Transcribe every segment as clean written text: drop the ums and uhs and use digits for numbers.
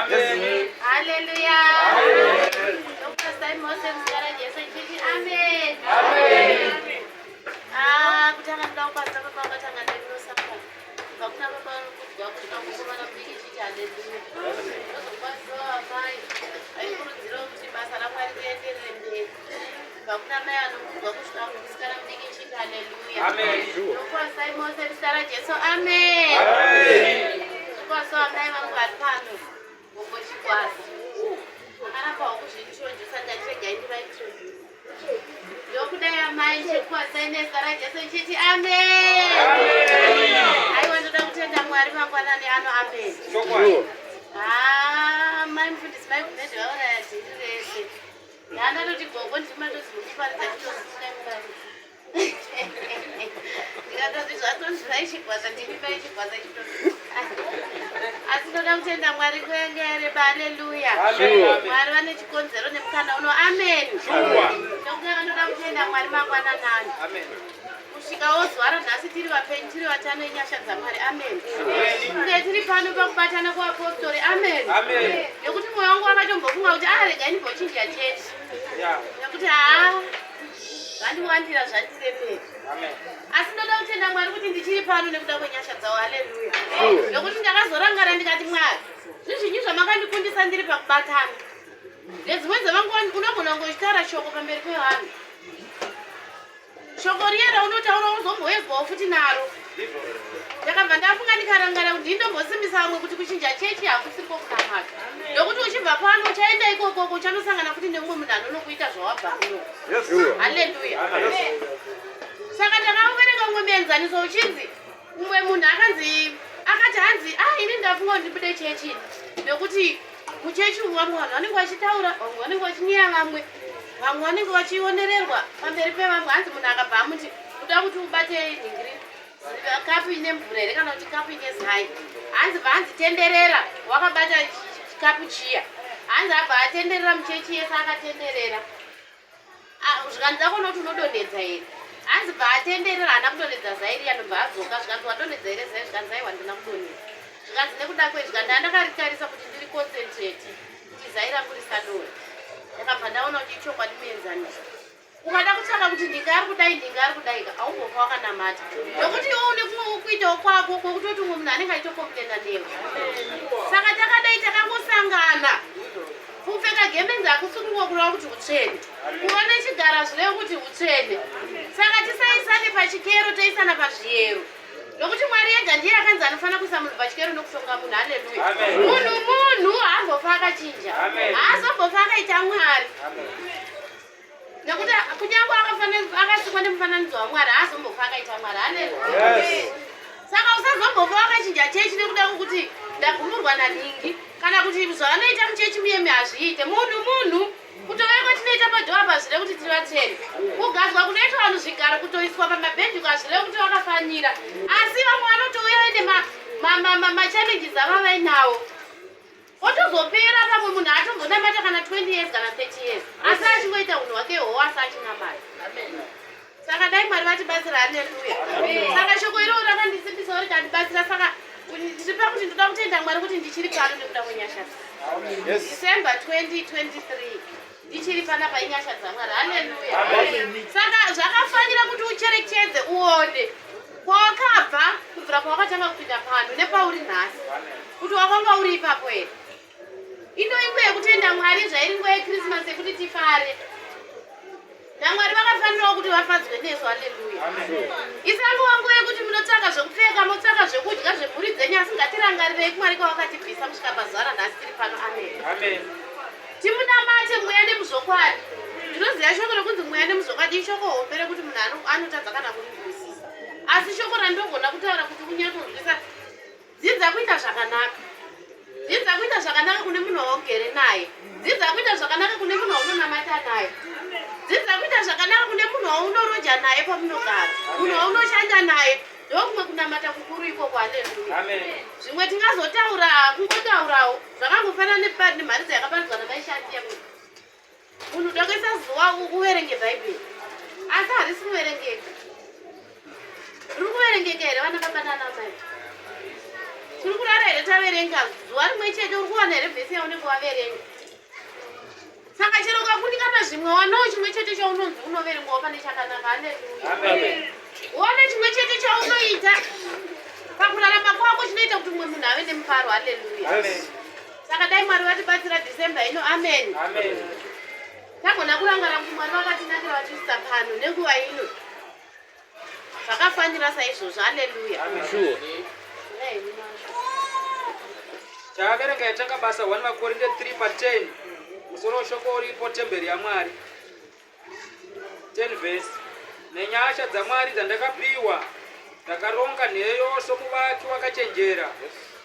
Amen. Haleluya. Ndokwazisai mose muzita raJesu ndichiti amen. Amen. Ah, kutanga ndoda kukwazisa baba vakatanga neminosangana. Kubva kuna baba vanokudzwa kusvika kumukomana mudiki chiti haleluya. Ndozokwazisa amai vaikurudzirawo kuti basa raMwari rienderere mberi. Kubva kuna mai anokudzwa kusvika kumusikana mudiki chiti haleluya. Amen. Ndokwazisai mose muzita raJesu amen. Amen. Ndokwazisa amai vangu vari pano. Gogo Chikwasa. Akarambawo kuzviintrodusa ndati regai ndivaintroduce. Ndokudai amai Chikwasa nezita raJesu ndichiti amen. Aiwa ndoda kutenda Mwari mangwanani ano amen. Chokwadi. Ah, mai mufundisi mai Gumede vauraya dhiri rese. Ndandatoti gogo ndiri matozimukuparidza chitosimukai muparidzi. Ndikatoti zvatonzi mai Chikwasa ndini mai Chikwasa chitosi. Asi ndoda kutenda Mwari kwenge yareba haleluya. Amen. Amen. Mwari vane chikonzero nemukana uno amen. Shuwa. Ndokutanga ndoda kutenda Mwari mangwananani. Amen. Kusvikawo zuva ranhasi tiri vapenyu tiri vatano inyasha dzaMwari amen. Amen. Kunge tiri pano pakubatana kuvapostori amen. Amen. Nekuti mwoyo wangu wakatombofunga kuti ah regai ndimbochinja chechi. Yeah. Nekuti haa zvandiwandira zvandiremera. Amen. Asi ndoda kutenda Mwari kuti ndichiri pano nekuda kwenyasha dzavo haleluya. Nekuti ndakazorangara ndikati Mwari zvizvinyi zvamakandikundisa ndiri pakubatana. Nedzimwe dzevanguva unogona kunge uchitaura shoko pamberi pevanhu. Shoko riya raunotaura uzomboedzwawo futi naro. Ndakabva ndafunga ndikarangara kuti ndindombosimbisa vamwe kuti kuchinja chechi hakusiriko kunamata. Ndokuti uchibva pano uchaenda ikokoko uchanosangana futi nemumwe munhu anonokuita zvawabva kuno. Haleluya. Saka ndakaverenga umwe muenzaniso uchinzi umwe munhu akanzi akati hanzi ah ini ndafunga kuti ndibude chechi nekuti muchechi umu vamwe vanhu vanenge vachitaura vamwe vanenge vachinyeya vamwe vamwe vanenge vachionererwa pamberi pevamwe hanzi munhu akabva amuti uda kuti ubate nhingiri kapu ine mvura here kana kuti kapu ine zai hanzi bva hanzi tenderera wakabata chikapu chiya hanzi abva atenderera muchechi yese akatenderera. Ah, zvikanzi akuona kuti unodonhedza here hanzi bva atenderera haana kudonhedza zai riya ndobva adzoka zvikanzi wadonhedza here zai zvikanzi aiwa handina kudonhedza zvikanzi nekuda kwei zvikanzi andakaritarisa kuti ndiri concentrate kuti zai rangu risadonha ndakabva ndaona kuti ichokwadi muenzaniso ukada kutsvaka kuti ndinga ari kudai ndinga ari kudai ka haumbofa wakanamata nokuti iwe une kumwe kuitawo kwako kwekutoti umwe munhu anenge achitokomplena newe saka takadai takangosangana kupfeka gemenzi hakusi kungokureva kuti utsvene kuva nechigara zvireve kuti utsvene saka tisaisane pachikero toisana pazviyero nokuti Mwari ega ndiye akanzi anofanira kuisa munhu pachikero nokutonga munhu haleluya Amen. munhu munhu haambofa akachinja Amen. haazombofa akaita Mwari Amen. nekuti kunyange akasikwa nemufananidzo waMwari haazombofa akaita Mwari haleluya Yes. saka usazombofa wakachinja chechi nekuda kwekuti ndagumurwa nanhingi kana kuti zvavanoita muchechi muyemi hazviite munhu munhu kutouya kwatinoita padhoo apa zvire kuti tiri vatsvene kugadzwa kunoitwa vanhu zvigaro kutoiswa pamabhenji kwazvire kuti vakafanira asi vamwe vanotouya vaine machallenges ava vainawo otozopera pamwe munhu atombonamata kana 20 years kana 30 years asi achingoita unhu hwake hwo asi achinamata saka dai Mwari vatibatsira haleluya saka shoko iroro rakandisimbisa rikandibatsira saka ndiri pakuti ndoda kutenda Mwari kuti ndichiri pano nekuda kwenyasha Yes. December 2023 ndichiri panapa inyasha dzaMwari haleluya Amen. saka zvakafanira kuti ucherechedze uone kwawakabva kubvira kwawakatanga kupinda pano nepauri nhasi kuti wakanga uri ipapo here ino inguva yekutenda Mwari zvairi nguva yekrismasi yekuti tifare naMwari vakafanirawo kuti vafadzwe nesu haleluya isanguva nguva yekuti munotsvaka zvekupfeka motsvaka zvekudya zvemhuri dzenyu asi ngatirangarirei kuMwari kwawakatibvisa kusvika pazuva ranhasi tiri pano amen Amen. Timunamate mweya nemuzvokwadi ndinoziva shoko rekunzi mweya nemuzvokwadi ishoko hombe rekuti munhu anotadza kana kurinzwisisa asi shoko randogona kutaura kuti unyatsonzwisa dzidza kuita zvakanaka dzidza kuita zvakanaka kune munhu waugere naye dzidza kuita zvakanaka kune munhu waunonamata naye dzidza kuita zvakanaka kune munhu waunoroja naye pamunogara munhu waunoshanda naye ndokumwe kunamata kukuru ikoko haleluya Amen. Zvimwe tingazotaura kungotaurawo zvakangofanana nemharidzo yakaparidzwa namaishandiya munhu uda kuisa zuva uverenge bhaibheri asi harisi kuverengeka riri kuverengeka here vana baba nana mai Tiri kurara here taverenga zuva rimwe chete? Uri kuwana here vhesi yaunenge waverenga? Saka chero ukakundikana zvimwe, wanawo chimwe chete chaunonzi unoverengwawo pane chakanaka. Haleluya. Wana chimwe chete chaunoita pakurarama kwako chinoita kuti mumwe munhu ave nemufaro. Haleluya. Saka dai Mwari vatibatsira December ino. Amen. Tagona kurangara kuti Mwari vakatinakira vachiisa pano nenguva ino zvakafanira saizvozvo. Haleluya. Taaverenga yatanga basa 1 Vakorinde 3 pa10. Musoro weshoko uripo, temberi yaMwari. 10 vhesi: "Nenyasha dzaMwari dzandakapiwa, ndakaronga nheyo somuvaki wakachenjera,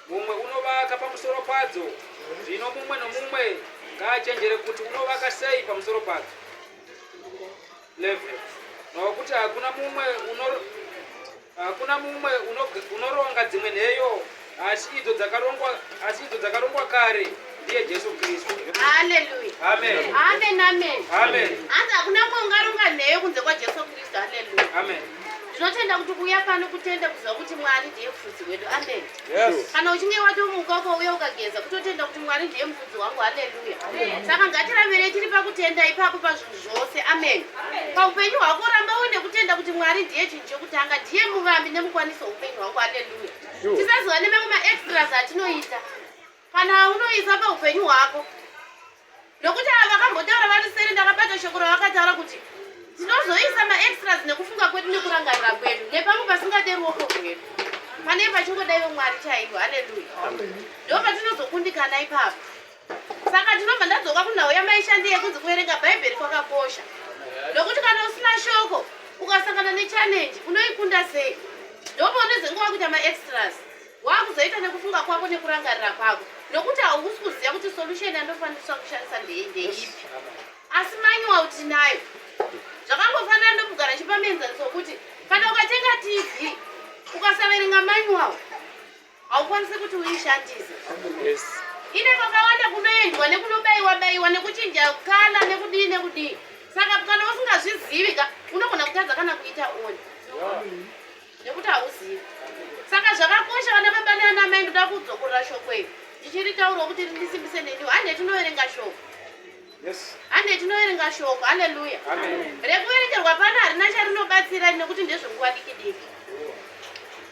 mumwe unovaka pamusoro padzo. Zvino mumwe nomumwe ngaachenjere kuti unovaka sei pamusoro padzo." 11: "Nokuti hakuna mumwe unoronga dzimwe nheyo asi idzo dzakarongwa kare, ndiye Jesu Kristu." Haleluya. Amen. Amen, amen. Amen. Hanzi hakuna mumwe ungaronga nheyo kunze kwaJesu Kristu. Haleluya. Amen. Ndinotenda kuti kuuya pano kutenda, kuziva kuti Mwari ndiye mufudzi wedu. Amen. Yes. Kana uchinge watomuka ukauya ukageza, kutotenda kuti Mwari ndiye mufudzi wangu. Haleluya. Saka ngatiramberei tiri pakutenda ipapo pazvinhu zvose. Amen. Paupenyu hwako ramba uine kutenda kuti Mwari ndiye chinhu chekutanga, ndiye muvambi nemukwanisi weupenyu hwangu. Haleluya. Tisaziva nemamwe maextras atinoita kana unoisa paupenyu hwako, nokuti ava vakambotaura vari seri, ndakabata shoko ravakataura kuti tinozoisa maextras nekufunga kwedu nekurangarira kwedu nepamwe pasingade ruoko rwedu, pane pachingodaiwo Mwari chaivo. Haleluya. Ndo patinozokundikana ipapo. Saka tinobva ndadzoka kunhau yamaishandi yekunzi kuverenga Bhaibheri kwakakosha, nokuti kana usina shoko ukasangana nechallenge unoikunda sei? Ndopaunozenge wakuita maextras, wakuzoita nekufunga kwako nekurangarira kwako, nokuti hausi kuziva kuti solution yandofanira kushandisa ndeipi. Asi manual tinayo. Zvakangofanana ndokugara chipa muenzaniso wekuti kana ukatenga TV ukasaverenga manual, haukwanisi kuti uishandise. Ine kwakawanda kunoendwa nekunobayiwa bayiwa nekuchinja kana nekudii nekudii. Saka kana usingazvizivi ka, unogona kutadza kana kuita on nekuti hauzivi. Saka zvakakosha, vana baba naana mai, ndoda kudzokorora shoko iri ndichiritaurawo kuti rindisimbise neniwo. Hande tinoverenga shoko. Hande tinoverenga shoko. Haleluya. Rekuverengerwa pano harina charinobatsira nekuti ndezvenguva diki diki.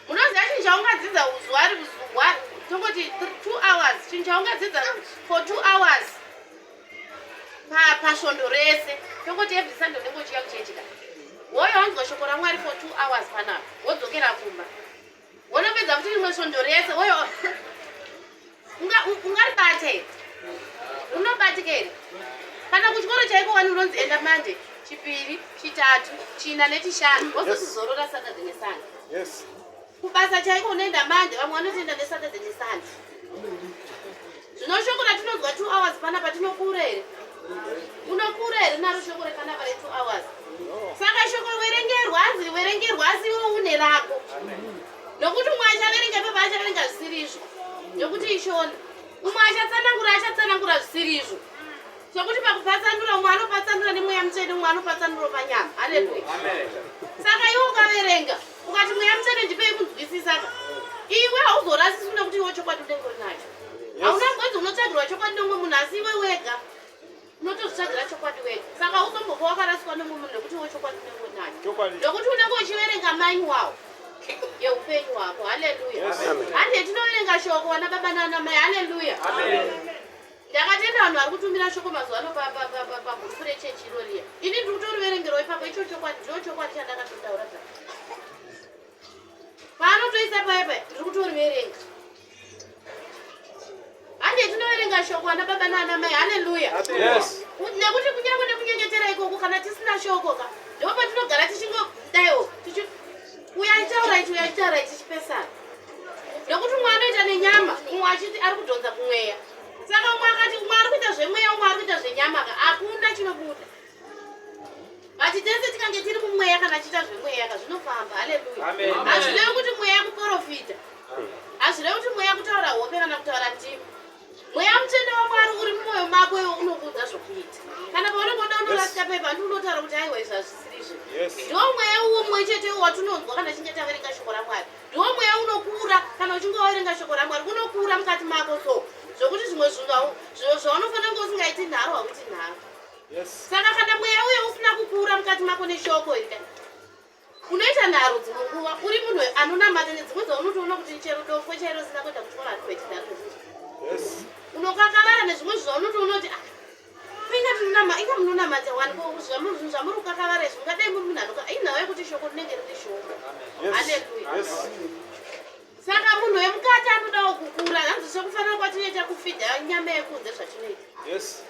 Munoziva chinhu chaungadzidza zuva zuva, tongoti 2 hours, chinhu chaungadzidza for 2 hours pasvondo rese, tongoti every Sunday unenge uchiuya kuchechi ka, woyo wanzwa shoko raMwari for 2 hours panapa, wodzokera kumba, wonopedza kuti rimwe svondo rese woyo ungaribata here? Unobatika here? Kana kuchikoro chaiko wani unonzi enda Monday, Chipiri, Chitatu, China neChishanu, wozotizorora Saturday neSunday. Kubasa chaiko unoenda Monday, vamwe vanotoenda neSaturday neSunday. Zvino shoko ratinonzwa 2 hours panapa tinokura here? Unokura here naro shoko repanapa re2 hours? Saka shoko verengerwa, hanzi riverengerwa, asi iwe une rako, nokuti umwe achaverenga ipapo achaverenga zvisiri izvo nekuti ishona, umwe achatsanangura, achatsanangura zvisiri izvo. Sokuti pakupatsanura, umwe anopatsanura nemweya mutsvene, umwe anopatsanura panyama. Haleluya. Saka iwe ukaverenga ukati, "Mweya Mutsvene, ndipei kunzwisisa ka," iwe hauzorasisi nekuti iwe chokwadi unenge unacho. Hauna gonzi unotsvagirwa chokwadi nomumwe munhu, asi iwe wega unotozvitsvagira chokwadi wega. Saka uzombofa wakaraswa nomumwe munhu nekuti iwe chokwadi unenge unacho. Nokuti unenge uchiverenga manual yeupenyu hwako. Haleluya. Hande tinoverenga shoko, vana baba naana mai. Haleluya. Ndakatenda vanhu vari kutumira shoko mazuva ano pagrupu rechechi iro riya. Ini ndiri kutoriverengerawo ipapo. Icho chokwadi, ndo chokwadi chandakatotaura. Ta paanotoisa paya paya, ndiri kutoriverenga. Hande tinoverenga shoko, vana baba naana mai. Haleluya. Nekuti kunyange nekunyengetera ikoko, kana tisina shoko ka, ndipo patinogara tichingodaiwo uya achitaura ichi, uya achitaura ichi, tichipesana, nekuti umwe anoita nenyama, umwe achiti ari kudhonza kumweya. Saka umwe akati umwe ari kuita zvemweya, umwe ari kuita zvenyama ka, hakuna chinobuda. But tese tikange tiri mumweya kana achiita zvemweya ka, zvinofamba. Haleluya. Hazvirevi kuti mweya kuprofita, hazvirevi kuti mweya kutaura hope kana kutaura ndimi. Mweya Mutsvene waMwari uri mumwoyo mako iwe unokuudza zvokuita kana paunenge uda unorasika pepa. bhandi unotaura kuti aiwa izvi hazvisirizvo. Ndiwo mweya uwo mumwe chete watinonzwa kana tichinge taverenga shoko raMwari. Ndiwo mweya unokura kana uchinge waverenga shoko raMwari, unokura mukati mako so zvokuti zvimwe zvinhu zvaunofanira kunge usingaiti nharo hauiti nharo. Saka kana mweya uyo usina kukura mukati mako neshoko iri unoita nharo dzimwe nguva uri munhu anonamata nedzimwe dzaunotoona kuti chero dofo chairo usina kuenda kuchikoro hatizoiti nharo nezvizvi. Unokakavara nezvimwe zvaunotoona kuti ah, inga tinonama inga munonamata wani ko zvinhu zvamuri kukakavara izvi mungadai muri munhu anoka inhau yekuti shoko rinenge riri shoko. Haleluya. Saka munhu wemukati anodawo kukura hanzi sekufanira kwatinoita kufidha nyama yekunze zvatinoita. Yes.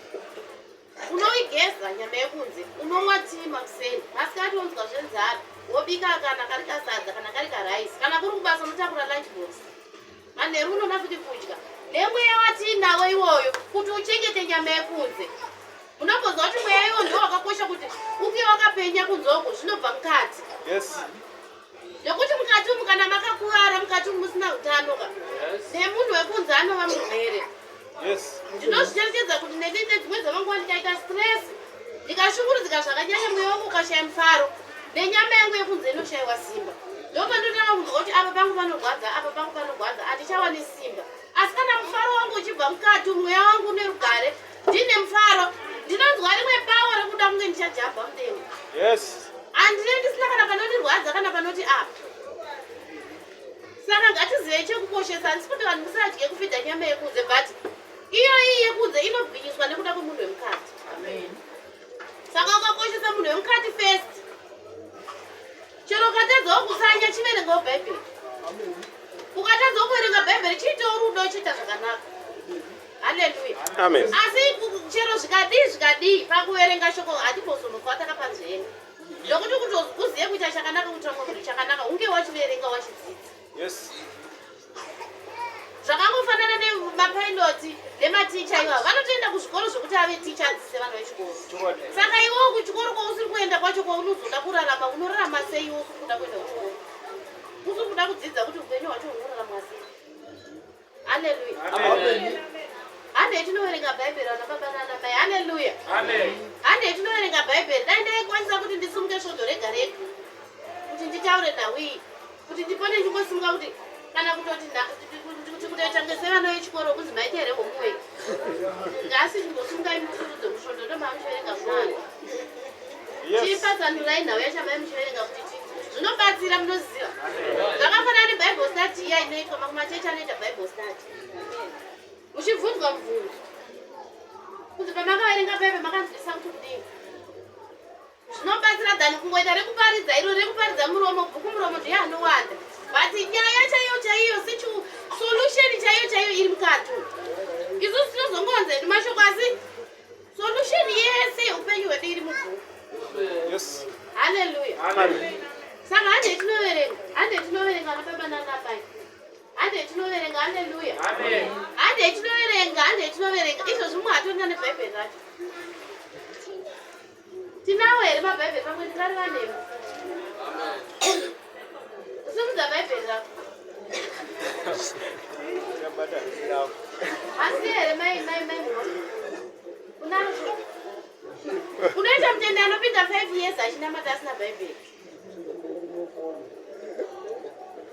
Unoigeza nyama yekunze, unomwa tii makuseni, masikati wonzwa zvenzara, wobika kana kari kasadza kana kari karaisi, kana kuri kubasa unotakura lunch box. Manheru unoda futi kudya. Nemweya watiinawo iwoyo kuti uchengete nyama yekunze. Munombonzwa kuti mweya iwo ndiwo wakakosha kuti unge wakapenya kunze uko zvinobva mukati. Yes. Nekuti mukati umu kana makakuvara mukati umu musina utano ka. Nemunhu wekunze anova murwere. Yes. Ndinozvicherechedza kuti neni nedzimwe dzamanguva ndikaita stress ndikashungurudzika zvakanyanya mweya wangu ukashaya mufaro nenyama yangu yekunze inoshayiwa simba. Ndopandotanga kunzwa kuti apa pangu panorwadza apa pangu panorwadza handichawani simba. Asi kana mufaro wangu uchibva mukati mweya wangu une rugare ndine mufaro ndinonzwa rimwe pawa rekuda kunge ndichajamba mudenga. Yes. Handine ndisina kana panondirwadza kana panoti apa. Saka ngatizivei chekukoshesa handisi kuti vanhu musadye kufidha nyama yekunze but iyo iyi yekunze inobwinyiswa nekuda kwemunhu wemukati. Saka ukakoshesa munhu wemukati first chero ukatadzawo kusanya chiverengawo bhaibheri. Ukatadzawo kuverenga bhaibheri chiitewo rudo chiita zvakanaka. Haleluya. Amen. Asi chero zvikadii zvikadii pakuverenga shoko hatimbozombofa takapanzvenga. Nokuti kuti uzive kuita chakanaka kuitira mumwe munhu chakanaka hunge wachiverenga wachidzidza. Yes. Zvakangofanana nemapiloti nematicha iwavo vanotoenda kuzvikoro zvekuti ave ticha adzidzise vana vechikoro. Saka iwewo kuchikoro kwausiri kuenda kwacho kwaunozoda kurarama unorarama sei iwe usiri kuda kuenda kuchikoro? Usiri kuda kudzidza kuti upenyu hwacho hunoraramwa sei? Haleluya. Amen. Handei tinoverenga Bhaibheri vana baba nana mai. Haleluya. Amen. Handei tinoverenga Bhaibheri. Dai ndaikwanisa kuti ndisimuke svondo rega rega kuti nditaure nhau iyi kuti ndipone ndingosimuka kuti kana kutoti kuti kutoita kunge sevana vechikoro kunzi maita here homework. Nhasi chimbosimukai mukurudze musvondo ndomamuchiverenga munana. Yes. Chipatsanurai nhau yacho amai muchiverenga kuti zvinobatsira munoziva. Zvakafanana neBible study iya inoitwa mamwe machechi anoita Bible study. Muchibvunzwa mubvunzo. Kunzi pamakaverenga Bible makanzwisisa kuti kudini. Zvinobatsira than kungoita rekuparidza iro rekuparidza muromo bhuku muromo ndiye anowanda. But nyaya chaiyo chaiyo sichu solution chaiyo chaiyo iri mukati. Isusu tinozongowanza hedu mashoko asi solution yese yeupenyu hwedu iri mubhuku. Yes. Haleluya. Amen. Saka handei tinoverenga, handei tinoverenga vana baba nana mai. Handei tinoverenga, haleluya. Amen. Handei tinoverenga, handei tinoverenga. Izvozvi mumwe hatorina nebhaibheri racho. Tinawo here mabhaibheri pamwe tingareva nemo? Simudza bhaibheri rako. Asi here mai mai mai unaro unoita mutende anopinda 5 years achinamata asina bhaibheri.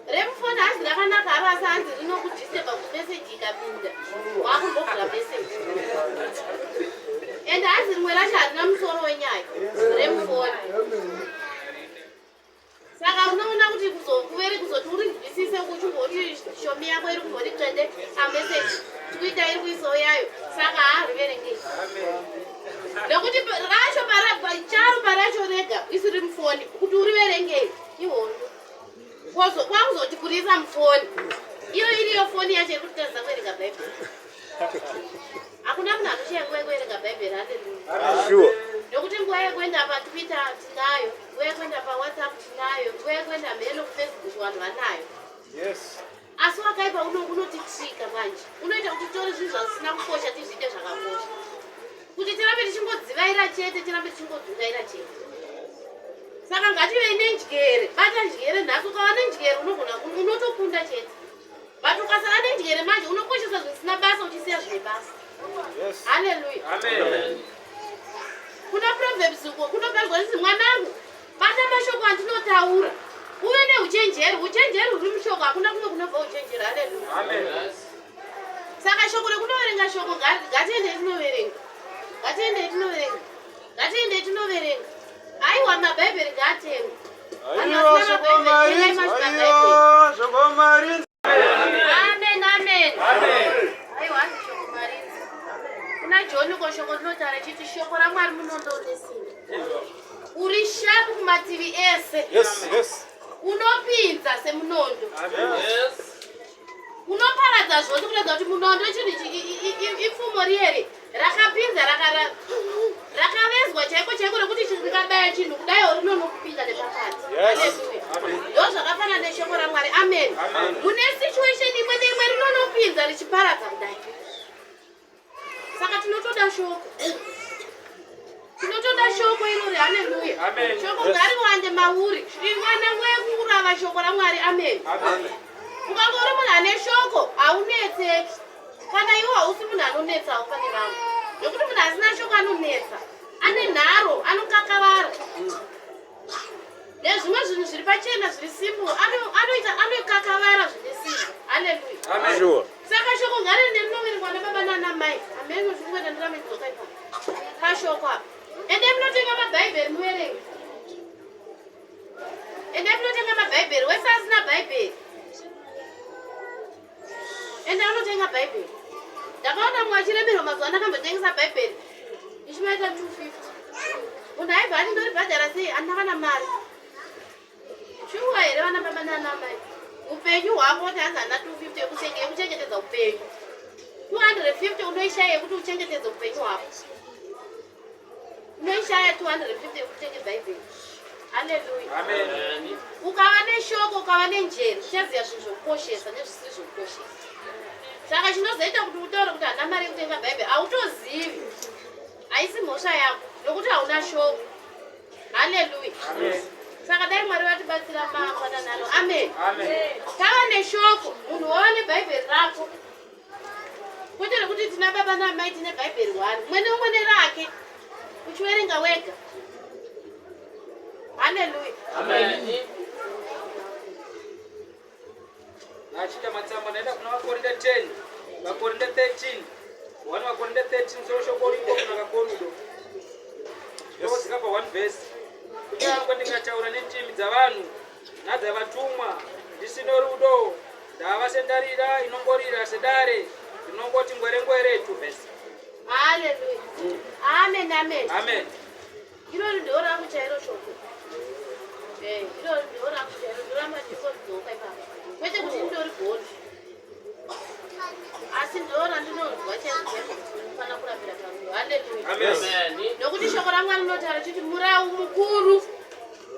Remufoni hanzi rakanaka haro asi hanzi rinokudisturba kuti meseji ikapinda wakumbovhura meseji. And hanzi rimwe racho harina musoro wenyaya remufoni. Saka unoona kuti kuveri kuzoti urinzwisise uchimboti shomi yako iri kumboti tsvende ameseji Twitter iri kuisawo yayo saka haariverengei nekuti racho charo paracho rega isiri mufoni kuti uriverengei ihondo kwakuzoti kurisa mufoni iyo iriyo foni yacho iri kutitadzisa kuverenga bhaibheri. Hakuna munhu anoshaya nguva yekuverenga bhaibheri. Haleluya. Sure. Nekuti nguva yekuenda paTwitter tinayo, nguva yekuenda paWhatsApp tinayo, nguva yekuenda mheno kuFacebook vanhu vanayo. Yes. Asi wakaipa unotitrika manje, unoita kuti titore zvinhu zvisina kukosha tizviite zvakakosha, kuti tirambe tichingodzivaira chete, tirambe tichingodzungaira chete. Saka ngativei nenjere, bata njere nhasi. Ukava nenjere unogona unotokunda chete, but ukasava nenjere manje unokoshesa zvisina basa uchisiya zvine basa. Yes. Haleluya. Amen. Kuna Proverbs uko kunoparidzwa kuti mwanangu bata mashoko andinotaura uve neuchenjeri. Uchenjeri huri mushoko, hakuna kumwe kunobva uchenjeri. Haleluya. Amen. Saka shoko rekunoverenga shoko ngatiendei tinoverenga. Ngatiendei tinoverenga. Ngatiendei tinoverenga. Aiwa mabhaibheri ngaatengwe. Aiwa shoko marinzi. Aiwa shoko marinzi. Amen, amen. Aiwa hanzi shoko marinzi. Kuna John ko shoko rinotaura chiti shoko raMwari munondo une simba. Uri sharp kumativi ese. Yes, yes. Unopinza semunondo. Yes. Unoparadza zvose kuratidza kuti munondo chinhu ipfumo riyeri rakapinza rakavezwa chaiko chaiko rekuti rikabaya chinhu kudai rinonokupinda nepakati. Yes. Haleluya. Ndo zvakafanana neshoko raMwari. Amen. Mune situation imwe neimwe rinonopinza richiparadza kudai. Saka tinotoda shoko. Tinotoda shoko irori. Haleluya. Amen. Shoko Yes. ngariwande mauri. Ivana nguva yekurava shoko raMwari. Amen. Amen. Ukange uri munhu ane shoko haunetseki. Kana iwe hausi munhu anonetsawo pane vamwe, nekuti munhu asina shoko anonetsa, ane nharo, anokakavara nezvimwe zvinhu zviri pachena zviri simple, anoita anokakavara zvine simba. Haleluya. Amen. Sure. Saka shoko ngariende rinoverengwa nababa nana mai. Amen. Zvikungoita ndirame ndidzoka ipapo pashoko apa. Ende munotenga mabhaibheri muverenge. Ende munotenga mabhaibheri. Wese asina bhaibheri, ende unotenga bhaibheri. Ndakaona mumwe achiremerwa mazuva andakambotengesa bhaibheri ichimaita 250. Munhu aibva ati ndoribhadhara sei, handina kana mari. Shuwa here vana baba nana mai, upenyu hwako kuti hanzi handina 250 yekuchengetedza upenyu? 250 unoishaya yekuti uchengetedze upenyu hwako? Unoishaya 250 yekutenge bhaibheri? Haleluya. Amen. Ukava neshoko, ukava nenjere, uchaziva zvinhu zvokukoshesa nezvisiri zvokukoshesa. Saka chinozoita kuti utaure kuti handina mari yekutenga bhaibheri hautozivi, haisi mhosva yako nokuti hauna shoko. Haleluya. Amen. Saka dai Mwari vatibatsira mangwananano. Amen. Amen. Tava neshoko, munhu wava nebhaibheri rako, kwete rekuti tina baba namai tine bhaibheri one, mumwe neumwe nerake, uchiverenga wega. Haleluya. Amen. Nachita matsamba ndaenda kuna Vakorinde 10, Vakorinde 13, 1 Vakorinde 13, musoro shoko uripo kunaka kworudo. Todzika pa 1 verse. Kunyange ndingataura nendimi dzavanhu nadzavatumwa, ndisino rudo, ndava sendarira inongorira, sedare rinongoti ngwerengwere. 2 verse. Haleluya, amen, amen. Amen. Irori ndo rangu chairo shoko. Irori ndo rangu chairo, ndoramba ndingoridzoka ipapo, kwete kuti ndori goni, asi ndo randinonzwa chaizvo chaizvo kuti ndinofanira kurambira parudo. Haleluya. Amen. Nokuti shoko raMwari rinotaura chiti murau mukuru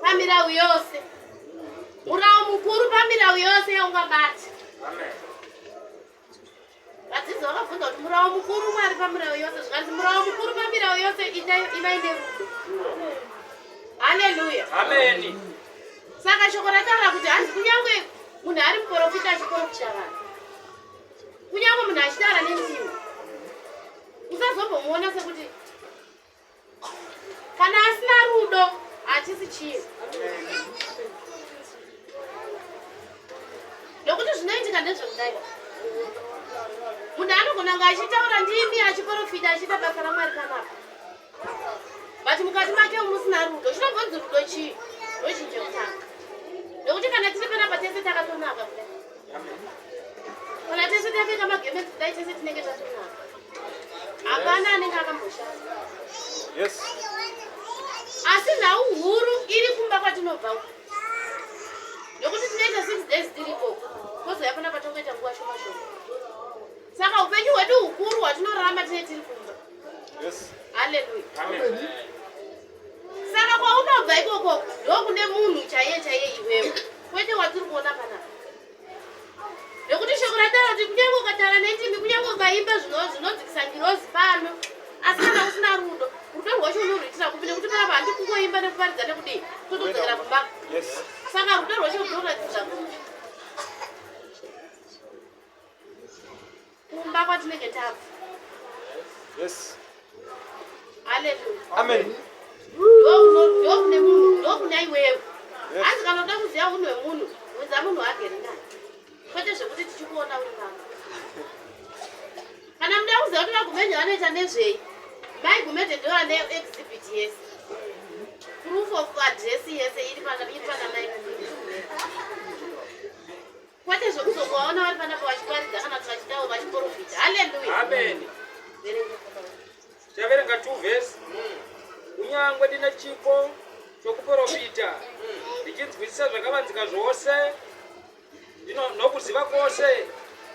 pamirau yose, murau mukuru pamirau yose yaungabata. Amen. Vadzidzi vakabvunza kuti murau mukuru Mwari pamirau yose, zvikanzi murau mukuru pamirau yose ivai nerudo. Haleluya. Amen. Saka shoko rataura kuti hanzi kunyange munhu ari muprofita achiprofita vanhu, kunyange munhu achitaura nendimi, usazombomuona sekuti kana asina rudo hachisi chinhu. Nokuti zvinoitika ndezvekudai, munhu anogona kunge achitaura ndimi, achiprofita, achiita basa raMwari panapa, but mukati make musina rudo. Chinombonzi rudo chii? Ndochinhu chekutanga, nekuti kana tiri panapa tese takatonaka kudai, kana tese tapfeka magemenzi kudai, tese tinenge tatonaka, hapana anenge akamboshata. Asi nhau huru iri kumba kwatinobva uku, nokuti tinoita 6 days tiri ikoko, kozouya panapa tongoita nguva shoma shoma. Saka upenyu hwedu hukuru hwatinorarama tine tiri kumba. Haleluya. Amen. Saka kwaunobva ikoko ndokune munhu chaiye chaiye iwewe, kwete watiri kuona panapa, nekuti shoko rataura kuti kunyange ukataura nendimi, kunyange ukaimba zvinodzikisa ngirozi pano, asi kana usina rudo, rudo rwacho unorwuitira kupi? Nekuti panapa handi kungoimba nekuparidza nekudii, totodzokera kumba. Saka rudo rwacho runoratidza kupi? Kumba kwatinenge tabva. Haleluya. Amen. Ndokune munhu, ndokune iwewe. Hanzi kana uda kuziva unhu hwemunhu, bvunza munhu waagere naye. Kwete zvekuti tichikuona uri pano. Kana muda kuziva kuti vaGumede vanoita nezvei, mai Gumede ndo vane exhibit yese. Proof of address yese iri pana iri pana mai Gumede. Kwete zvekuzongovaona vari panapa vachiparidza kana kuti vachitaura vachiprofita. Haleluya. Amen. Verenga. Taverenga 2 verse. Kunyangwe ndine chipo chokuprofita, ndichinzwisisa zvakavanzika zvose nokuziva kwose,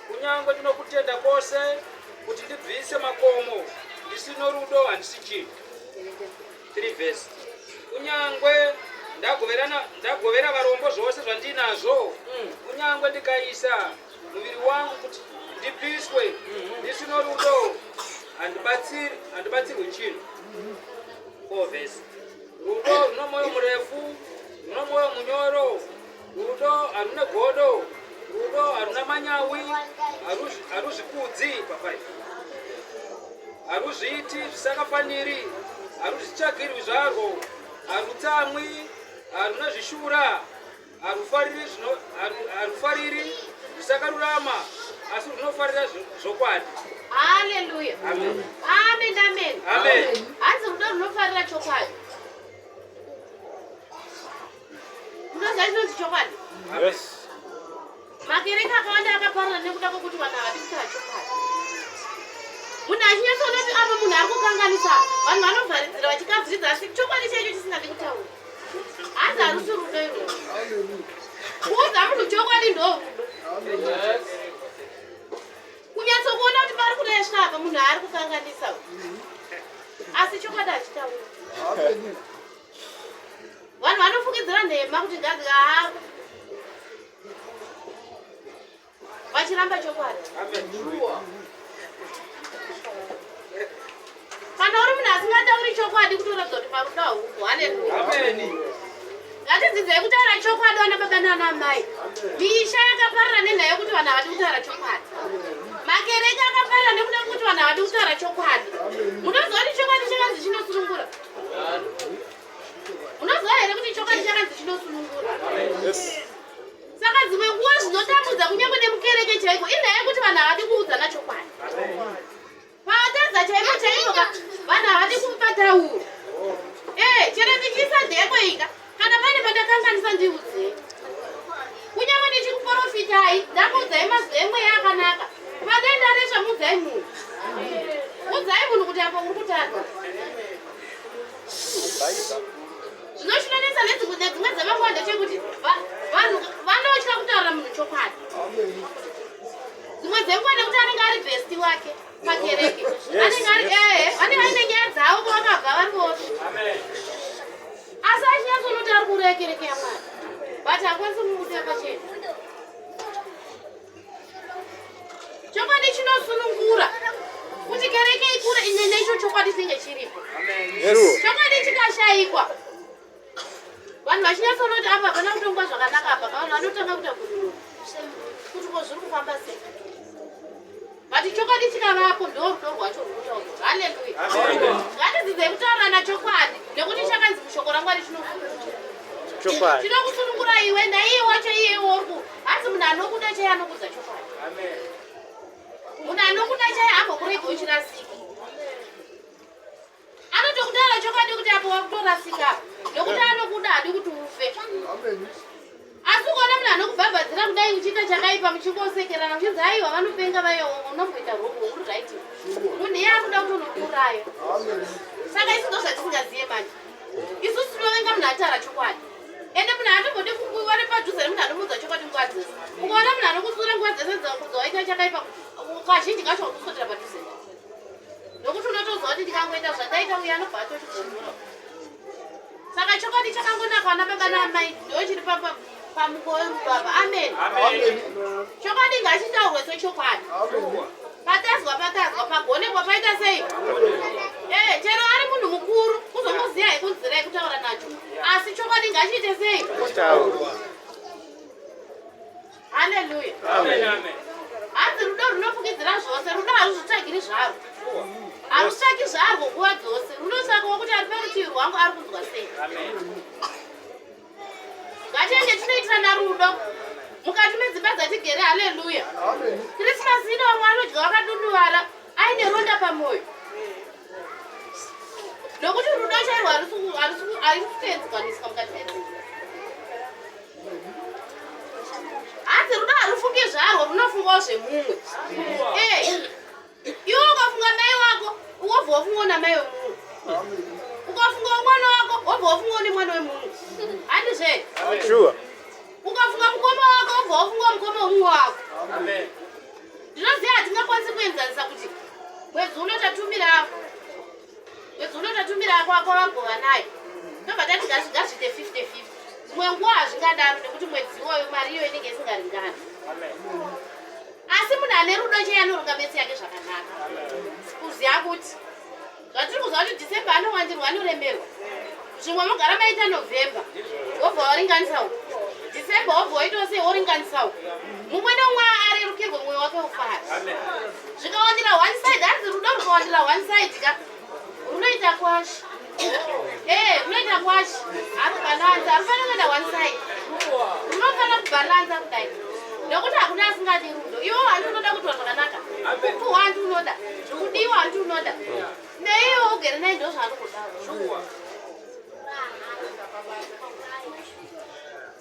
kunyangwe ndinokutenda kwose kuti ndibvise makomo, ndisino rudo handisi chinhu. 3 verse. Kunyangwe ndagovera varombo zvose zvandinazvo, kunyangwe ndikaisa muviri wangu kuti ndipiswe, ndisino rudo handibatsirwi chinhu. 4 verse. Rudo runo mwoyo murefu, runo mwoyo munyoro, rudo haruna godo, rudo haruna manyawi, haruzvikudzi. Pa5. Haruzviiti zvisakafaniri, haruzvitsvagirwi zvarwo, harutsamwi, haruna zvishura, harufariri zvisakarurama, asi runofarira zvokwadi. Haleluya. Amen. Amen, amen. Amen. Hanzi rudo runofarira chokwadi. Munoziva chinonzi chokwadi? Yes. Makereke akawanda akaparara nekuda kwokuti vanhu havadi kutaura chokwadi. Munhu achinyatsoona kuti apa munhu ari kukanganisa, vanhu vanovharidzira vachikavhiridza, asi chokwadi chaicho chisingadi kutaura. Hanzi harusi rudo irworwo. Kuudza munhu chokwadi ndo rudo. Kunyatsokuona kuti pari kuresva apa munhu ari kukanganisa, asi chokwadi hachitauri. Vanhu vanofukidzira nhema kuti ngazi haa, vachiramba chokwadi. Amen. Kana uri munhu asingatauri chokwadi, kutoratidza kuti parudo haupo. Haleluya. Amen. Ngatidzidzei kutaura chokwadi, vana baba nana mai. Misha yakaparara nenhaya yekuti vanhu havadi kutaura chokwadi. Makereke akaparara nekuda kwekuti vanhu havadi kutaura chokwadi. Munoziva kuti chokwadi chakanzi chinosunungura? Munoziva here kuti chokwadi chakanzi chinosunungura? Yes. Saka dzimwe nguva zvinotambudza kunyange nemukereke chaiko inhaya yekuti vanhu havadi kuudzana chokwadi. Pavatadza chaipo chaipo ka, vanhu havadi kupataura. Ee, chero ndichiisa ndeko ika, kana pane pandakanganisa ndiudzei. Kunyange ndichikuprofitai, ndakuudzai mazwi emweya akanaka, pane ndaresva, muudzai munhu, udzai munhu kuti apo uri kutadza. Zvino chinonetsa nedzimwe dzemanguva ndechekuti vanhu vanotya kutaura munhu chokwadi dzimwe dzenguva, nekuti anenge ari bestie wake pakereke, anenge ari ehe, vanenge vaine nyaya dzavo kwavakabva vari vose. Amen. Asi achinyatsonoti ari kuuraya kereke yaMwari, but hakwanisi kumubudira pachena. Chokwadi chinosunungura. Kuti kereke ikure ine neicho chokwadi chinenge chiripo. Amen. Yes. Chokwadi chikashayikwa, vanhu vachinyatsonoti apa hapana kutongwa zvakanaka apa, vanhu vanotanga kuita gururu kuti ko zviri kufamba sei? But chokwadi chikavapo, ndo rudo rwacho rwunotaurwa. Haleluya. Amen. Ngatidzidzei kutaurana chokwadi, nekuti chakanzi mushoko raMwari chinosunungura. Chokwadi. Chinokusunungura iwe naiye wacho iye uri. Hanzi munhu anokuda chaiye anokuudza chokwadi. Amen. Munhu anokuda chaiye hambokuregi uchirasika, anotokutaura chokwadi kuti apo wakutorasika, nekuti anokuda, hadi kuti ufe. Asi ukaona munhu anokubhabhadzira kudai uchiita chakaipa, muchingosekerana, muchinzi aiwa vanopenga vaiwa, unomboita wrong, uri right, munhu iye akuda kutonokuuraya. Saka isu ndo zvatisingaziye manje. Isusu tinovenga munhu ataura chokwadi, ende munhu haatombodi kuva nepadhuze nemunhu anomuudza chokwadi nguva dzese. Ukaona munhu anokusura nguva dzese dzawaita chakaipa, kazhinji kacho wakuswedera padhuze naye, nokuti unotoziva kuti ndikangoita zvandaita uye anobva atochidzonzora. Saka chokwadi chakangonaka, vana baba naamai, ndo chiri pamukova werubaba. Amen. Amen. Chokwadi ngachitaurwe sechokwadi. Patazwa patazwa, pagonekwa paita sei? Eh, chero ari munhu mukuru, kuzongoziva hekunzira yekutaura nacho, asi chokwadi ngachiite sei? Kutaurwa. Haleluya. Amen. Amen. Hanzi rudo runofukidzira zvose. Rudo haruzvitsvagiri zvarwo. Harutsvaki zvarwo nguva dzose, runotsvakawo kuti ari parutivi rwangu ari kunzwa sei. Ngatiende tinoitirana rudo mukati medzimba dzatigere. Haleluya! Krisimasi ino vamwe vanodya vakadunduvara aine ronda pamwoyo nokuti rudo chairwo harisi kutoenzaniswa mukati medzimba. Hanzi rudo harufungi zvarwo, runofungawo zvemumwe. Eh, iwe ukafunga mai wako, wobva wafungawo namai wemumwe. Ukafungawo mwana wako, wobva wafungawo nemwana wemumwe. Handizve? Sure. Ukafunga mukoma wako, wobva wafungawo mukoma wemumwe wako. Ndinoziva hatingakwanisi kuenzanisa kuti mwedzi uno tatumira, mwedzi uno tatumira kwavagova nayo, tobva tati ngazviite 50 50. Dzimwe nguva hazvingadaro nekuti mwedzi iwoyo mari iyoyo inenge isingaringani. Asi munhu ane rudo cheye anoronga metsi yake zvakanaka, kuziva kuti zvatiri kuzwa kuti December anowandirwa, anoremerwa. Zvimwe mogara maita November, wobva waringanisawo December, wobva waitawo sei, woringanisawo, mumwe neumwe arerukirwe, mwoyo wake ufara. Zvikawandira one side, hanzi rudo rukawandira one side ka, runoita kwashi. Eh, runoita kwashi, harubalansa. Harufanira kuenda one side, runofanira kubhalansa kudai, nekuti hakuna asingadi rudo. Iwo handi unoda kuitwa zvakanaka, kupuhwa handi unoda, kudiwa handi unoda, neiwo ugere naye ndo zvaanokuda.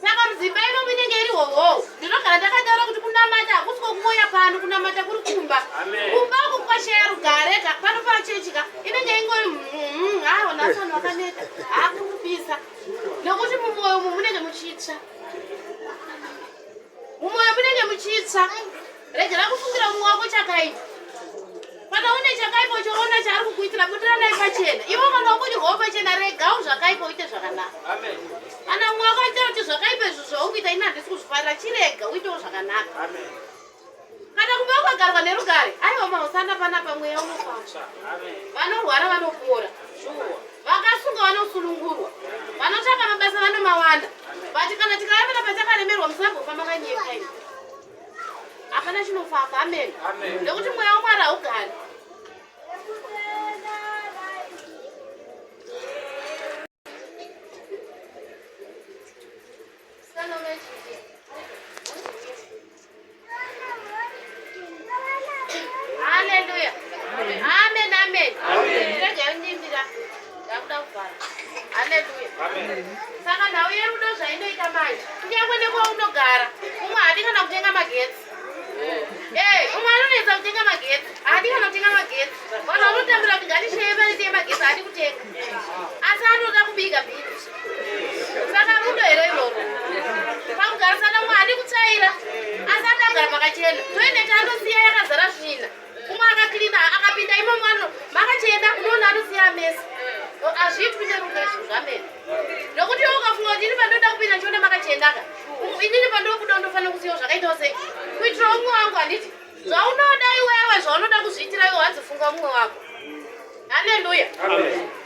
Saka mudzimba imomo inenge iri hoho. Ndinogara ndakataura kuti kunamata hakusi kwokungoya pano, kunamata kuri kumba. Kumba uku kukashaya rugare ka, pano pachechi ka inenge ingori hawa nhasi vanhu vakaneta, hakuri kupisa, nekuti mumwoyo umu munenge muchitsva, mumwoyo munenge muchitsva. Regera kufungira mumwe wako chakaipa. Kana une chakaipa uchiona chaari kukuitira, budiranai pachena. Iwe kana wabudirwawo pachena, regawo zvakaipa, uite zvakanaka. Kana mumwe wako aitaura kuti zvakaipa izvo zvaukuita ini handisi kuzvifarira, chirega, uitewo zvakanaka. Kana kumba ukagarwa nerugare, aiwa, mausana panapa, mweya unofamba, vanorwara vanopora, vakasunga vanosunungurwa, vanotsvaka mabasa vanomawana. But kana tikavapana patakaremerwa, musambofamba kanyepa imi, hapana chinofamba. Amen. Nekuti mweya waMwari haugari. Haleluya, amen, amen. Regai ndimbira, ndakuda kuvhara. Haleluya. Saka nhau yerudo zvainoita manje, kunyange nekwaunogara, umwe haadi kana kutenga magetsi. Eh, umwe anonetsa kutenga magetsi, haadi kana kutenga magetsi. Vanhu vanotambura kuti ngatisheye mari yemagetsi, haadi kutenga, asi anoda kubika bhini. Saka rudo here iroro? Pakugarisana, umwe haadi kutsvaira, asi anoda kugara pakachena. Toilet anosiya yakazara svina. Umwe akaklina, akapinda imomo ano makachena, unoona anosiya mess. Hazviitwi nerudo izvozvo. Amen. Nokuti iwe ukafunga kuti ini pandoda kupinda ndichiona makachenaka, inini pandobuda ndofanira kusiyawo zvakaitawo sei kuitira umwe wangu, handiti? Zvaunoda iwewe, zvaunoda kuzviitira iwe, wanzifunga mumwe wako. Haleluya.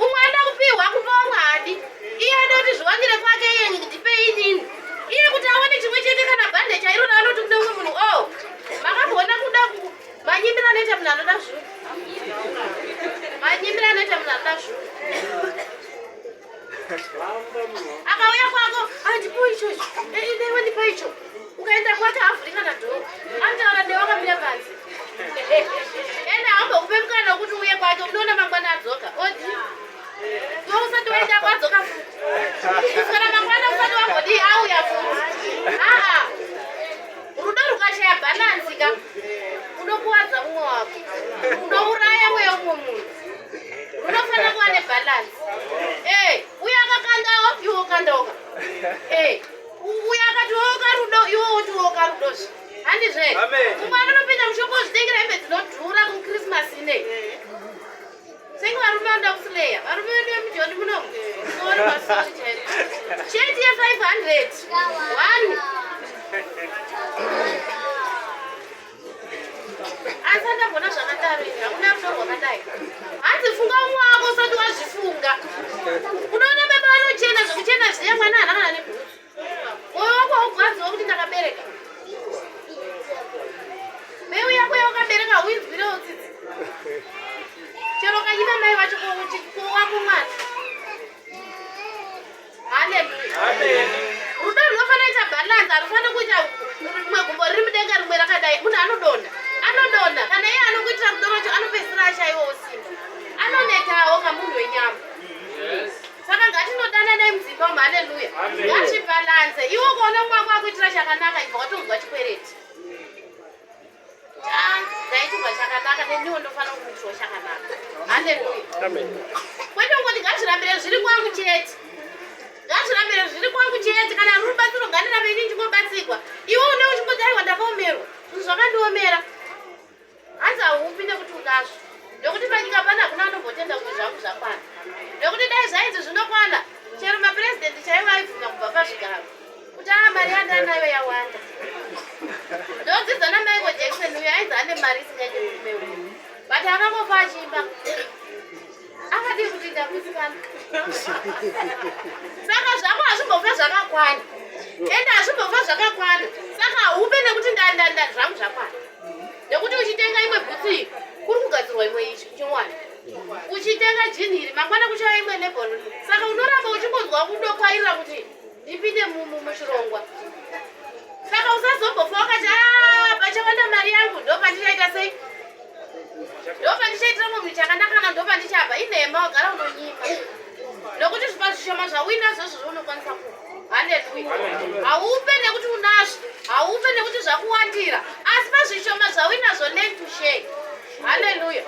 Umwe anoda kupiwa, kupa umwe haadi. Iye anoda kuti zviwandire kwake, iye ndipei inini. Iye kuti awane chimwe chete, kana bhande chairo raanoti kune umwe munhu o makamboona kuda manyimbiro anoita munhu anoda zvinhu, manyimbiro anoita munhu anoda zvinhu. Akauya kwako, andipo ichocho, inewe ndipo icho. Ukaenda kwake havhuri kana door, anotaura newe akamira panze, ende haambokupe mukana wekuti uye kwake. Unoona mangwana adzoka, odi iwe usati waenda kwadzoka futi, kuswera mangwana usati wambodii auya futi. Aa, rudo rukashaya balance ka, unokuwadza mumwe wako, unouraya mweya umwe munhu. Runofanira kuva nebalance. Eh, uye akakandawo, iwe ukandawoka. Eh, uye akati woka rudo, iwe woti woka rudozve, handizve? Umwe anonopinda mushop ozvitengera hembe dzinodhura kuChristmas inei. Senge varume vanoda kusileya, varume vedu vemujoni munomu, sorry, masori chairo, sheti ye500 one. Asi andambona zvakadaro ini, hakuna rudo rwakadai. Hanzi funga umwe wako usati wazvifunga. Unoona baba vanochena zvekuchena zviya, mwana haana kana nebhutsu. Mwoyo wako haugwadziwa kuti ndakabereka mbeu yako yawakabereka? Hauinzwirewo tsitsi chero. Ukangoona mumwe wako akuitira chakanaka ibva watonzwa chikwereti. Ah, ndaitirwa chakanaka neniwo ndofanira kumuitirwa chakanaka. Haleluya. Amen. Kwete kungoti ngazvirambire zviri kwangu chete. Ngazvirambire zviri kwangu chete kana rubatsiro ngandirambe ini ndingobatsirwa. Iwe une uchingoti aiwa ndakaomerwa. Zvinhu zvakandiomera. Hanzi haupi nekuti unazvo. Nekuti panyika pana hakuna anombotenda kuti zvangu zvakwana. Nekuti dai zvainzi zvinokwana chero mapurezidendi chaivo aibvuma kubva pazvigaro. Kuti aa mari yandanayo yawanda. Ndodzidza naMichael Jackson uyo ainzi ane mari isingaite murume uyu. But akangofa achiimba. Akadii kuti ndakusikana. Saka zvako hazvimbofa zvakakwana. Ende hazvimbofa zvakakwana. Saka haupe nekuti ndandanda zvangu zvakwana. Nekuti uchitenga imwe bhutsu iyi kuri kugadzirwa imwe ichiwana. Uchitenga jini iri mangwana kuchauya imwe lebel. Saka unoramba uchingonzwa kudokwairira kuti ndipinde muchirongwa. Saka usazombofa wakati ah pachawanda mari yangu ndopandichaita sei? Ndopandichaitira mumwe munhu chakanaka kana ndopandichabva inhema wagara unonyima. Nokuti zvipa zvishoma zvauinazvo izvozvo unokwanisa kupa. Haleluya. Haupe nekuti unazvo, haupe nekuti zvakuwandira, asi pazvishoma zvauinazvo learn to share. Haleluya.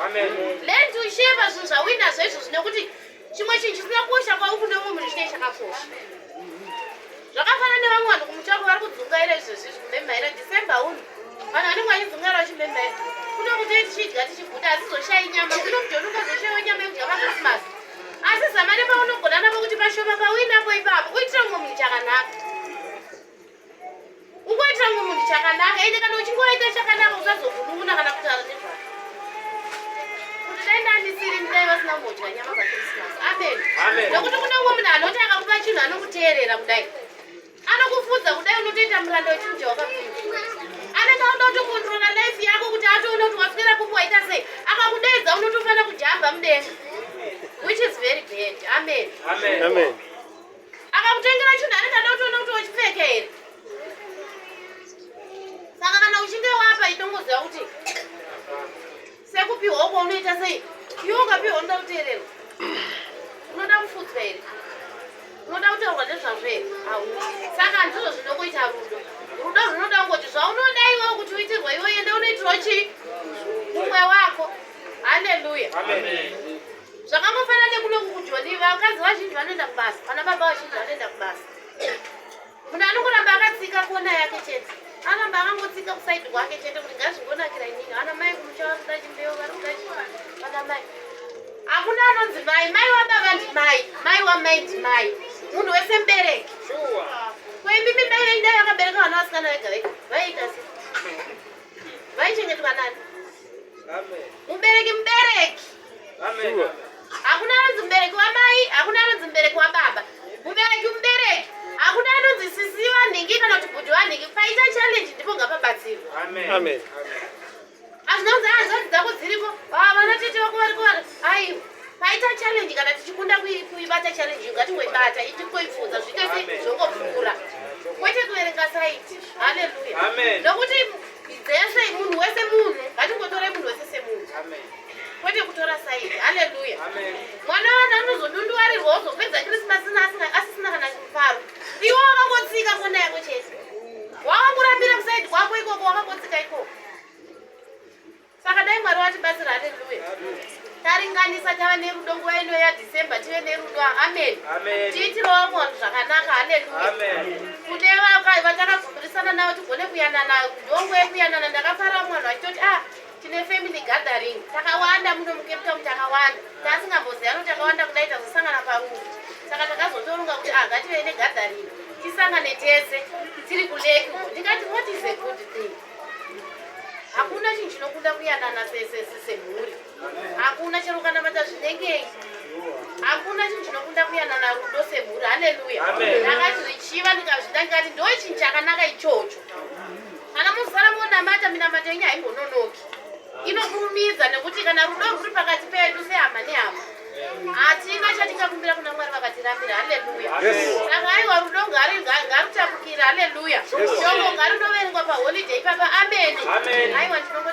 Learn to share pazvinhu zvauinazvo izvozvo nekuti chimwe chinhu chisina kukosha kwauri kune umwe munhu chinenge chakakosha. Zvakafanana nevamwe vanhu kumuchato vari kudzungaira izvezvi izvi kumemhaira December uno. Vanhu vanenge vachidzungaira vachimemhaira. Kuno kutei tichidya tichiguta asi zoshayi nyama. Kuno kujoni ungazoshaiwa nyama yekudya paChristmas. Asi zama nepaunogona napo kuti pashoma pauinapo ipapo uitire mumwe munhu chakanaka. Ungoitira mumwe munhu chakanaka ende kana uchinge waita chakanaka usazogunun'una kana kutaura nezvako. Kuti dai ndandisiri dai vasina kumbodya nyama paChristmas. Amen. Amen. Nokuti kune umwe munhu anoti akakupa chinhu anokuteerera kudai. Anokufudza kudai unotoita muranda wechinhu chawakapiwa. Anenge anoda kutokontrola life yako kuti atoona kuti waswera kupi waita sei. Akakudaidza unotofanira kujamba mudenga. Which is very bad. Amen. Amen. Amen. Akakutengera chinhu anenge ada kutoona kuti wachipfeka here. Saka kana uchinge wapa itongoziva kuti sekupiwa uko unoita sei. Iwe ukapiwa unoda kuteererwa. Unoda kufudzwa here? Unoda kutaurwa nezvazvo here? Hauna. Saka ndizvo zvinokuita rudo. Rudo runoda kungoti zvaunoda iwewe kuti uitirwe iwe ende unoitirwa chii? Mumwe wako. Haleluya. Amen. Zvakangofanana nekuno kujoni vakadzi vazhinji vanoenda kubasa, vana baba vazhinji vanoenda kubasa. Munhu anongoramba akatsika kona yake chete. Anoramba akangotsika kusaidi kwake chete kuti ngazvingonakira inini. Ana mai kumusha vari kuda chimbeu, vari kuda chii? Vana mai. Hakuna anonzi mai, mai wababa ndimai, mai wamai ndimai. Munhu wese mubereki. Sure. Koimimi mai venyu dai vakabereka vana vasikana vega vega, vaiita sei? Vaichengetwa nani? Amen. Mubereki mubereki. Amen. Sure. Hakuna anonzi mubereki wamai, hakuna anonzi mubereki wababa. Mubereki mubereki. Hakuna anonzi sisi vanhingi kana kuti bhudhi vanhingi. Paita challenge ndipo ngapabatsirwe. Amen. Amen. Hazvina kunzi hanzvadzi dzako dziriko, vana tete vako variko vari. Aiwa. Paita challenge kana tichikunda kuibata challenge iyo ngatingoibata itingoibvunza zviite sei Amen. zvongopfuura. Kwete kuverenga saiti. Haleluya. Amen. Nokuti dzese munhu wese munhu, ngatingotorai munhu wese semunhu. Amen. Kwete kutora saiti. Haleluya. Amen. Mwana wanhu anozodunduwarirwa ozopedza Christmas asisina kana mufaro. Iwe wakangotsika kona yako chete. Wakangorambira kusaidi kwako ikoko wakangotsika ikoko. Saka dai Mwari watibatsira. Haleluya. Taringanisa tava nerudo nguva ino yaDecember tive nerudo. Amen. Amen. Tiitirewo vamwe vanhu zvakanaka. Haleluya. Amen. Kune vatakabvumbirisana navo tigone kuyanana ndongo yekuyanana ndakafara vamwe vanhu vachitoti ah tine family gathering takawanda muno muCape Town takawanda tasingamboziva kuti takawanda kudai tazosangana parufu saka takazotoronga kuti ah ngative negathering tisangane tese tiri kulake uko ndikati what is a good thing. Hakuna chinhu chinokunda kuyanana semhuri. Hakuna chero ukanamata zvinengei. Hakuna chinhu chinokunda kuyanana rudo semhuri. Haleluya. Amen. Ndakati zvichiva ndikazvida ndikati ndo chinhu chakanaka ichocho. Kana muzara monamata minamato yenyu haimbononoki. Inokurumidza nekuti kana rudo rwuri pakati pedu sehama nehama. Hatina chatingakumbira kuna Mwari vakatirambira. Haleluya. Yes. Saka aiwa rudo ngarutapukire. Haleluya. Shoko ngarinoverengwa paholiday ipapa. Amen. Amen. Aiwa ndinongo